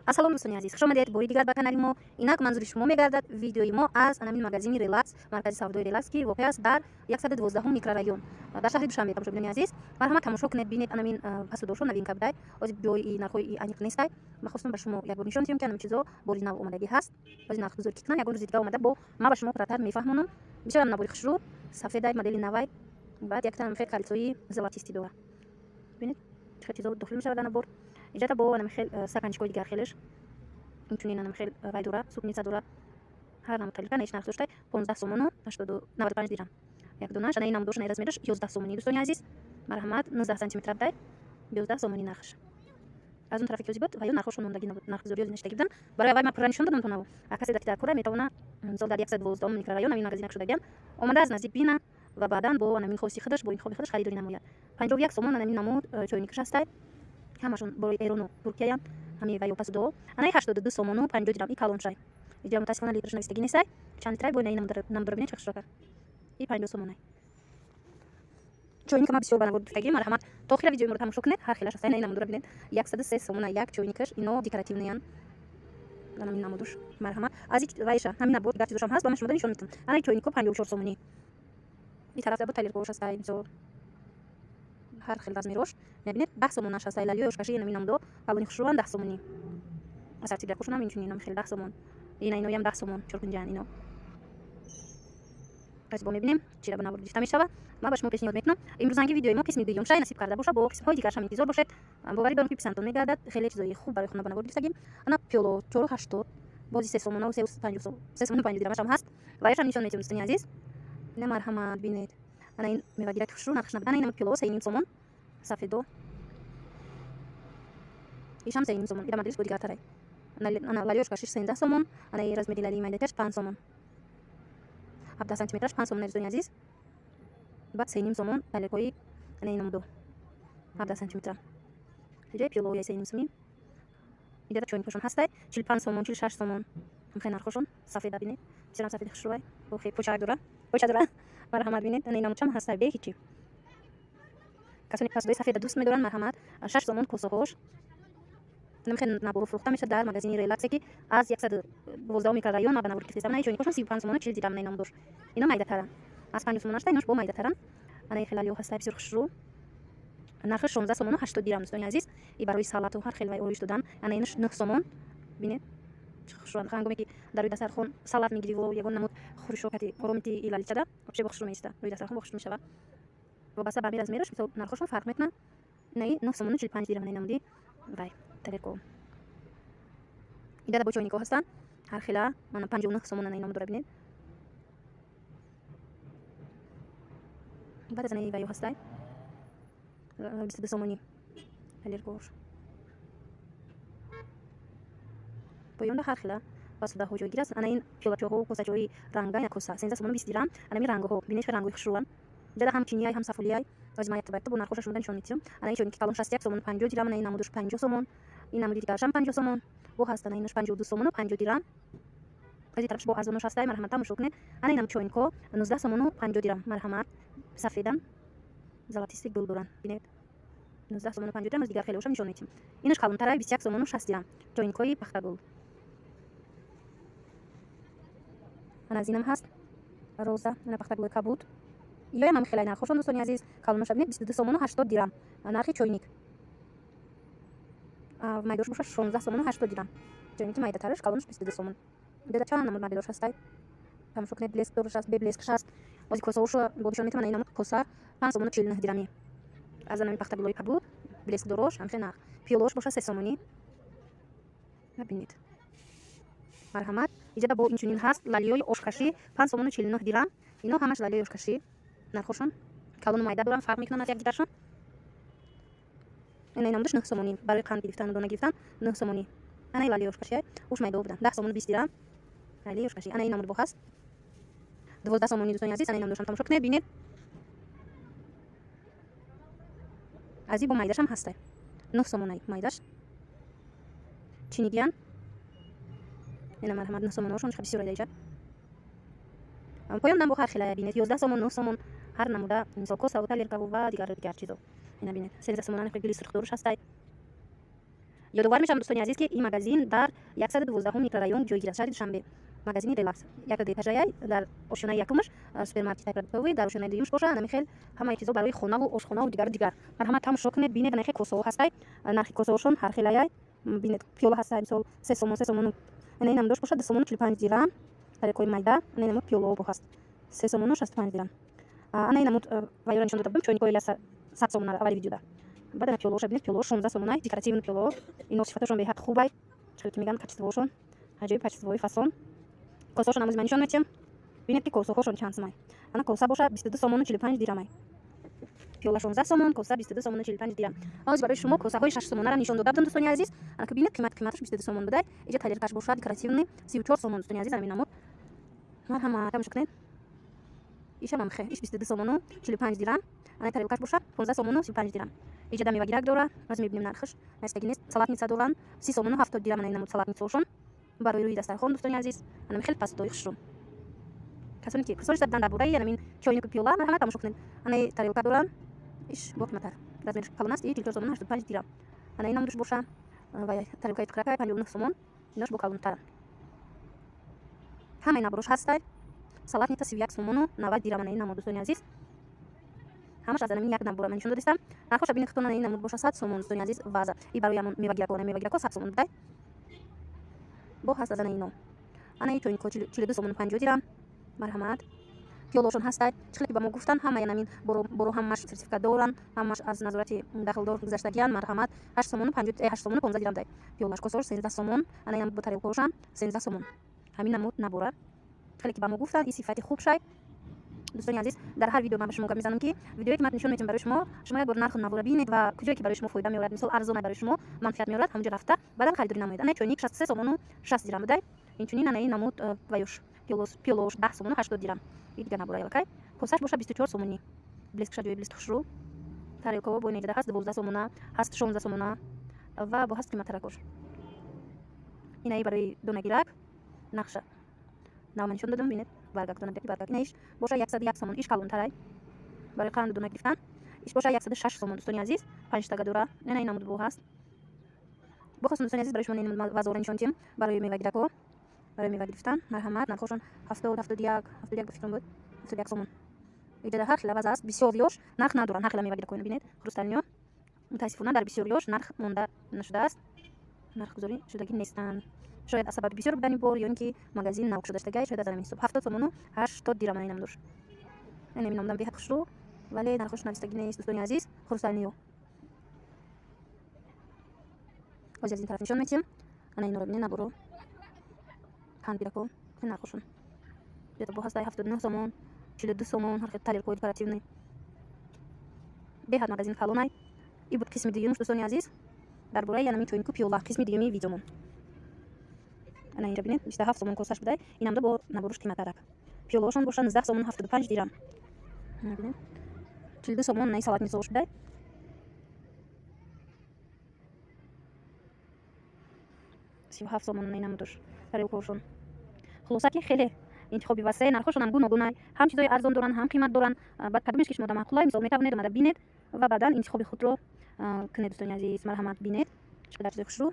Ассалому дӯстони азиз, хуш омадед бори дигар ба канали мо. Инак манзури шумо мегардад видеои мо аз анамин магазини Релакс, маркази савдои Релакс, ки воқеъ аст дар 112 микрорайон дар шаҳри Душанбе. Тамошобинони азиз, марҳамат, тамошо кунед, бинед, анамин посудошо новинка будай. Ҳозир ҷои нархҳои аниқ нестай. Ма хостам ба шумо як бор нишон диҳам, ки анамин чизо бори нав омадагӣ ҳаст. Ҳозир нархгузорӣ ки кунам, ягон рӯзи дига омада бо ма ба шумо пурратар мефаҳмонам. Бисёрам набори хушрӯ, сафедай, модели навай. Баъд якта хел кольцои золотистый дора. Бинед, чӣ хел чизо дохил мешавад ана бор. Иҷата бо анам хел стаканчикҳои дигар хелеш. Инчунин анам хел вай дора, супница дора. Ҳар намуд тарелка неш нарх доштай 15 сомону 95 дирам. Як донаш, ана ин намудош, ана размераш 11 сомонӣ, дӯстони азиз. Марҳамат, 19 сантиметр будай. 11 сомонӣ нархш. Аз он тарафи ки буд, ва ё нархҳошон мондагӣ набуд, нархгузорӣ навиштагӣ буданд. Барои аввал ман пурра нишон додам тонаву. А касе дар кора метавона, мисол, дар 112 микрорайон ҳамин магазин шудагиам, омада аз наздик бина ва баъдан бо анамин хости худаш, бо интихоби худаш харидорӣ намояд. 51 сомон анамин намуд чойникаш ҳастай. Ҳамашон борои Эрону Туркияям ҳами ва ё посудо. Анаи 82 сомону 50 дирам, и калоншай. Иҷа мутаассифона литраш навистагӣ нестай. Чанд литрай, бо инаи намудора бинед, чӣ хушрока. И 50 сомонай. Чойника ма бисёр ба навор гуфтагӣ, марҳамат, то охира видеои моро тамошо кунед, ҳар хелаш ҳаста. Инаи намудора бинед, 103 сомона як чойникаш, ино декоративныян. Анамин намудуш. Марҳамат. Аз вайша ҳамин набор дигар чизошам ҳаст, ба ман шумода нишон медиҳам. Анаи чойнико 54 сомонӣ. И тараф бо тарелкаош ҳастай, мисол, ҳар хел размерош. Мебинед, 10 сомонаш ҳастай лалиёи ошкаши, инами намудо калони хушрӯан 10 сомонӣ. Асартиблякошонам инчунин ам хел 10 сомон. Ина иноям 10 сомон, чоркунҷаан ино. Пас бо мебинем, чира ба навор гирифта мешава. Ман ба шумо пешниҳод мекунам. Имрӯзанги видеои мо қисми дуюм шай насиб карда боша, бо қисмҳои дигаршам интизор бошед. Боварӣ дорам, ки писандтон мегардад. Хеле чизои хуб барои хона ба навор гирифтагим. Ана пиёло 4,80, бози 3 сомона, 3 сомону 50 дирамашам ҳаст. Ва яшам нишон медиҳам, дӯстони азиз. Ина марҳамат, бинед. Ана ин мевагираки хушрӯ, нархш набуд. Ана ин пиёло 3,5 сомон, сафедо. Ишам 3,5 сомон. Ира моделиш бо дигартарай. Ана лалёшка 6 сомон, ана и размери лали майдаташ 5 сомон. 17 сантиметраш 5 сомон, дӯстони азиз. Баъд 3,5 сомон тарелкаҳои ана ин намудо 17 сантиметра. Иҷои пиёлаҳои 3,5 сомӣ. Иҷода чойникҳошон ҳастай 45 сомон, 46 сомон. Ҳамхел нархҳошон сафеда, бинед. Бисёрам сафеди хушрӯай. Охе почак дора. Поча дора. Марҳамат, бинед. Ана ин намудчам ҳастай бе ҳичи. Касоне посудаи сафеда дӯст медоранд, марҳамат, 6 сомон косаҳош. Намхел набору фурӯхта мешавад дар магазини Релаксе, ки аз 112 микрорайон ба навор гирифтесам. Ана чойникҳошон 35 сомону 40 дирам, ана намудош. Ино майдатаранд. Аз 50 сомон ашта, инош бо майдатаранд. Ана хелалиё ҳастай бисёр хушрӯ. Нархи 16 сомону 80 дирам, дӯстони азиз. И барои салату ҳар хел вай ороиш додан. Ана инаш 9 сомон. Бинед, хушрӯ. Ҳангоме ки дар рӯи дастархон салат мегириву ягон намуд хӯришо кати оромити илаличада, вообще бо хушрӯ меиста. Рӯи дастархон бо хушрӯ мешавад. Вобаста ба размераш, мисол, нархҳошон фарқ мекунанд. Инаи 9 сомону 45 дирам, ана намуди вай тарелко. Идада бо чойникҳо ҳастанд. Ҳар хела, мана 59 сомон ана ин намудора, бинед. Баъд аз анаи вайо ҳастай 22 сомонӣ тарелкаҳош. Поёнда ҳар хела посудаҳо ҷойгир аст. Ана ин пиёлачоҳо, косачои ранга, як коса 13 сомону 20 дирам. Ана ин рангҳо, бинед, хел рангҳои хушрӯанд. Иҷада ҳам чинияй, ҳам сафолияй. Оз ман якта бо нархҳоша шумода нишон медиҳам. Ана ин чойники калон 61 сомону 50 дирам, ана ин намудуш 50 сомон, ин намуди дигарашам 50 сомон. Бо ҳаст ана инаш 52 сомону 50 дирам. Аз ин тарафш бо арзонош ҳастай, марҳамат, тамошо кунед. Ана инам чойникҳо 19 сомону 50 дирам, марҳамат, сафедан, золотистый гул доранд. Бинед. 19 сомону 50 дирам, аз дигар хелеошам нишон медиҳам. Инаш калонтарай 21 сомону 60 дирам. Чойникҳои пахтагул. Ана аз инам ҳаст роза, ана пахтагулои кабуд. Иёям ҳам хелай нархҳошон, дӯстони азиз, калоноша бинед, 22 сомону 80 дирам нархи чойник. Майдош боша 16 сомону 80 дирам. Чойники майдатараш, калонош 22 сомон. Деда чанд намуд моделош ҳастай. Тамошо кунед, блеск дораш аст, бе блескш аст. Ози косаҳошо бо нишон метавонам, ина намуд коса 5 сомону 49 дирами. Аз анами пахтагулои кабуд, блеск дорош, ҳамхел нарх. Пиёлаош боша 3 сомонӣ. Бинед. Марҳамат. Иҷада бо инчунин ҳаст лалиёи ошкашӣ 5 сомону 49 дирам. Ино ҳамаш лалиёи ошкашӣ. Нархҳошон калону майда доранд, фарқ мекунанд аз якдигаршон. Ина намудаш 9 сомонӣ барои қанд гирифтану дона гирифтан 9 сомонӣ. Ана лалиёи ошкашӣ, уш майда будан 10 сомону 20 дирам. Лалиёи ошкашӣ. Ана ин намуд бо ҳаст 12 сомонӣ, дӯстони азиз. Ана ин намудошам тамошо кунед, бинед. Аз ин бо майдашам ҳастай. 9 сомонай майдаш. Чинигиян. Ина марҳамат, 9 сомоношон бисёр айда иҷа. Поёндан бо ҳар хела, бинед, 11 сомон, 9 сомон ҳар намуда, мисол, косаву тарелкаву ва дигар дигар чизо. Ина бинед, 13 сомон ана гули сурхдоруш ҳастай. Ёдовар мешавам, дӯстони азиз, ки ин магазин дар 112 микрорайон ҷойгир аст, шаҳри Душанбе. Магазини «Релакс» якта этажаяй. Дар ошёнаи якумаш супермаркет продуктовый, дар ошёнаи дуюмаш боша анами хел ҳамаи чизо барои хонаву ошхонаву дигару дигар. Марҳамат, тамошо кунед, бинед. Ана хел косаҳо ҳастай, нархи косаҳошон ҳар хелаяй. Бинед, пиёла ҳастай, мисол, 3 сомон, 3 сомону. Ана инам дошт бошад 2 сомону 45 дирам. Тарелкаҳои майда, ана инамуд пиёлаҳо бо ҳаст, 3 сомону 65 дирам. Ана инамуд вайёра нишон дода будем, чойникҳои 100 сомонара аввали видеода. Баъд ана пиёлаҳоша бинед, пиёлаҳо 16 сомонай, декоративный пиёлаҳо. Ино сифаташон беҳад хубай, чӣ ки мегӯянд, качествоошон аҷоиб, качествои фасон. Косаҳошон амӯзи ман нишон метиҳам. Бинед, ки косаҳошон чанд сомай. Ана коса боша 22 сомону 45 дирамай. Пиёла 16 сомон, коса 22 сомону 45 дирам. Ҳозир барои шумо косаҳои 6 сомонара нишон дода будам, дӯстони азиз. Ана ки бинед, қиматаш 22 сомон будай. Иҷа тарелкаш бошад декоративный 34 сомон, дӯстони азиз, ҳамин намуд. Марҳамат, тамошо кунед. Ишам амхе, иш 22 сомону 45 дирам. Ана тарелкаш бошад 15 сомону 35 дирам. Иҷа мевагирак дора, аз мебинем, нархаш настаги нест. Салатница доранд 30 сомону 70 дирам. Ана намуд салатницаошон барои рӯи дастархон, дӯстони азиз. Анами хеле пастдои хушрӯ. Касоне ки пурсониш даданд дар бораи анамин чойнику пиёла, марҳамат, тамошо кунед. Анаи тарелка доранд, иш бо қиматтар, размераш калон аст, и 44 сомону 85 дирам. Ана ин намудаш боша ва тарелкаи тиқракай 59 сомон, инош бо калонтаранд. Ҳамаи наборош ҳастай. Салатница 31 сомону 90 дирам. Ана ин намуд, дӯстони азиз, ҳамаш аз анамин як набора ман нишон додистам. Нархоша бинед худтон. Ана ин намуд боша 100 сомон, дӯстони азиз, ваза и барои ҳамон мевагирако. Ана мевагирако 100 сомон будай. Бо ҳаст аз ана ино. Ана и чойнико 42 сомону 50 дирам. Марҳамат, пиёлошон ҳастай. Чӣ хеле ки ба мо гуфтанд, ҳамаи анамин боро ҳамаш сертификат доранд, ҳамаш аз назорати дахлдор гузаштагиянд. Марҳамат, 8 сомону 50, 8 сомону 15 дирам дай пиёлаш. Косош 13 сомон. Ана инам бо тарелкаошам 13 сомон. Ҳамин намуд набора, хеле ки ба мо гуфтанд, и сифати хуб шай. Дӯстони азиз, дар ҳар видео ман ба шумо гап мезанам, ки видеое ки ман нишон метиҳам барои шумо, шумо як бор нарху навора бинед ва куҷое ки барои шумо фоида меорад, мисол, арзона барои шумо манфиат меорад, ҳамонҷо рафта баъдан харидорӣ намоед. Ана чойник 63 сомону 60 дирам будай. Инчунин ана ин намуд ваюш пиёлош 10 сомону 80 дирам. И дигар набора ялакай косаш боша 24 сомонӣ. Блескша ҷои блеск хушрӯ. Тарелкаҳо бо инеҷада ҳаст, 12 сомона ҳаст, 16 сомона ва бо ҳаст қиматтаракош. Инаи барои донагирак, нақша нав ман нишон додам, бинед, баргак, донагираки баргак. Инаиш боша 101 сомон, иш калонтарай, барои қанду дона гирифтан. Иш боша 106 сомон, дӯстони азиз, панҷтага дора. Ина ин намуд бо ҳаст. Бохостам, дӯстони азиз, барои шумо ин вазора нишон диҳам барои мевагирако, барои мева гирифтан. Марҳамат, нархошон 70, 71, 71 ба фикрам буд, 71 сомон. Иҷода ҳар хела ваза аст, бисёриёш нарх надоранд. Ҳар хела мевагиракоино бинед, хрустальныйё. Мутаассифона, дар бисёриёш нарх монда нашудааст, нархгузорӣ шудагӣ нестанд. Шояд аз сабаби бисёр будани бор ё ин ки магазин нав кушодаштагай, шояд аз ҳамин ҳисоб. 70 сомону 80 дирам ана инам дош. Ин номдам беҳад хушрӯ, вале нархош навистагӣ нест, дӯстони азиз, хрустальныйё. Ҳозир аз ин тараф нишон метиҳам. Ана инора бинед, наборо қандбирако, нархошон бо ҳастай 79 сомон, 42 сомон. Ҳар хел тарелкаҳои декоративный. Беҳад магазин калонай. И буд қисми дуюмш, дӯстони азиз, дар бораи анамин чойнику пиёла, қисми дуюми видеомон. Ана инҷа бинед, 27 сомон косаш будай. Инамда бо наборуш қиматтарак. Пиёлаҳошон боша 19 сомону 75 дирам. Бинед, 42 сомон наи салатницаош будай. 37 сомон наи намудош тарелкаошон. Хулоса, ки хеле интихоби васеъ, нархошонам гуногунай, ҳам чизои арзон доранд, ҳам қимат доранд. Баъд кадомеш ки шумо да маъқулай, мисол, метавонед омада бинед ва баъдан интихоби худро кунед, дӯстони азиз. Марҳамат, бинед, чӣ қадар чизои хушрӯ.